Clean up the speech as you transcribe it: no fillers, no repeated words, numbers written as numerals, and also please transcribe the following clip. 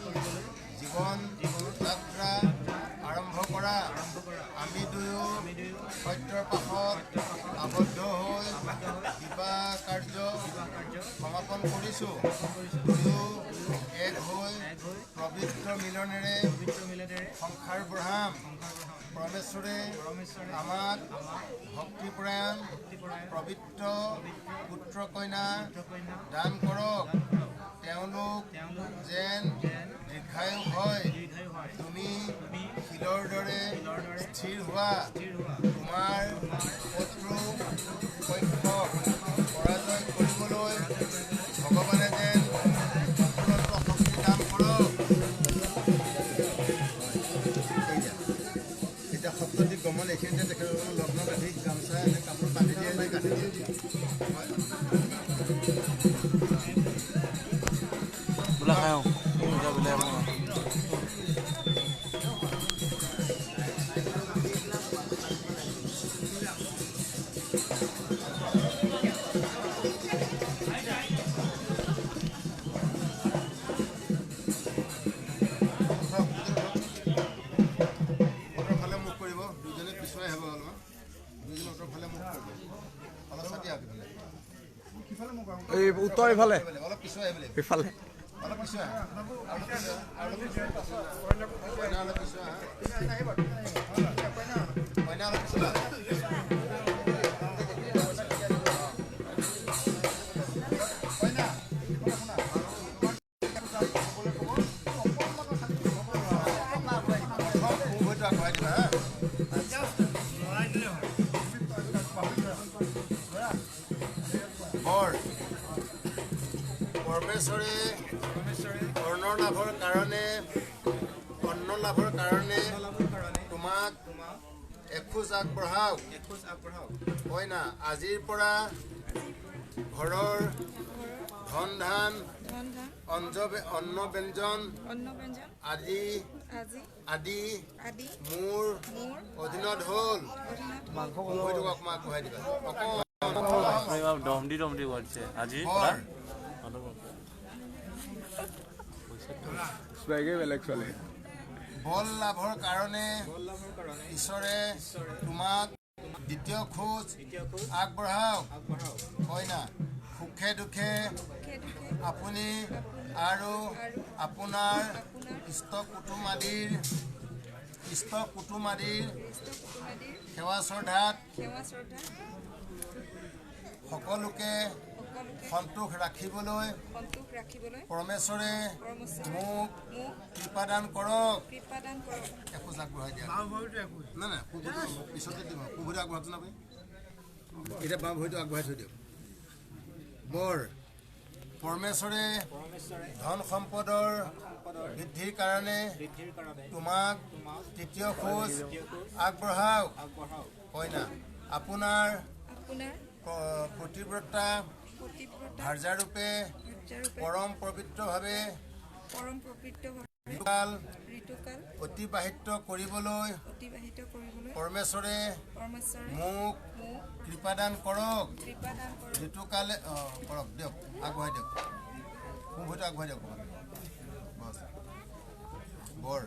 কৰিবলৈ জীৱন যাত্ৰা আৰম্ভ কৰা। আমি দুয়ো সত্যৰ পাশত আবদ্ধ হৈ বিবাহ কাৰ্য সমাপন কৰিছোঁ। দুয়ো এক হৈ পবিত্ৰ মিলনেৰে সংসাৰ বঢ়াম। পৰমেশ্বৰে আমাক ভক্তিপৰায়ণ পবিত্ৰ পুত্ৰ কন্যা দান কৰক। তেওঁলোক যেন দীৰ্ঘায়ু হয়। তুমি শিলৰ দৰে স্থিৰ হোৱা। তোমাৰ শত্ৰু পক্ষক পৰাজয় কৰিবলৈ ভগৱানে যেন অফুৰন্ত শক্তি দান কৰক। এতিয়া সপ্তদ্বীপ গমন এইখিনিতে তেখেতসকলৰ লগ্ন গাঁঠি গামোচা এনে কাপোৰ বান্ধি দিয়ে যে গাঁঠি দিয়ে। উত্তৰফালে মুখ কৰিব, দুজনে পিছুৱাই আহিব অলপমান। দুজনে উত্তৰফালে মুখ কৰিব, অলপ চাপি আহক ইফালে। এই উত্তৰ ইফালে, অলপ পিছুৱাই আহিব লাগিব। ইফালে অলপ পিছুৱাই আহা, আৰু অলপ পিছুৱাই, আৰু অলপ পিছুৱাই। কইনা অলপ পিছুৱাই আহা, কইনা অলপ পিছুৱাই আহা। প্ৰথম সোঁ ভৰিটো আগবঢ়াই দিবা। হা, বৰ পৰমেশ্বৰে অন্ন লাভৰ কাৰণে, অন্ন লাভৰ কাৰণে তোমাক এখোজ আগবঢ়াওক। কইনা, আজিৰ পৰা ঘৰৰ ধন ধান অন্ন ব্যঞ্জন আদি আদি মোৰ অধীনত হ'ল। ভৰিটোক অকণমান আগবঢ়াই দিবা, অকণ। দম দি দম দি কৰিছে আজি। বৰ চোৱাগে বেলেগ ছোৱালী। বল লাভৰ কাৰণে ঈশ্বৰে তোমাক দ্বিতীয় খোজ আগবঢ়াওক। কইনা, সুখে দুখে আপুনি আৰু আপোনাৰ ইষ্ট কুটুম আদিৰ, ইষ্ট কুটুম আদিৰ সেৱা শ্ৰদ্ধাত সকলোকে সন্তোষ ৰাখিবলৈ পৰমেশ্বৰে মোক কৃপাদান কৰক। এখোজ আগবঢ়াই দিয়া। নাই নাই, সোঁ ভৰিটো পিছতে দিম। সোঁ ভৰিটো আগবঢ়াওকচোন আপুনি। এতিয়া বাওঁ ভৰিটো আগবঢ়াই থৈ দিয়ক। বৰ পৰমেশ্বৰে ধন সম্পদৰ বৃদ্ধিৰ কাৰণে তোমাক তৃতীয় খোজ আগবঢ়াওক। কইনা, আপোনাৰ পতিব্ৰতা ভাৰ্যাৰূপে পৰম পবিত্ৰভাৱে ঋতুকাল অতিবাহিত কৰিবলৈ পৰমেশ্বৰে মোক কৃপাদান কৰক। ঋতুকালে কৰক দিয়ক, আগবঢ়াই দিয়ক। সোঁ ভৰিটো আগবঢ়াই দিয়ক অকণমান। বছ। বৰ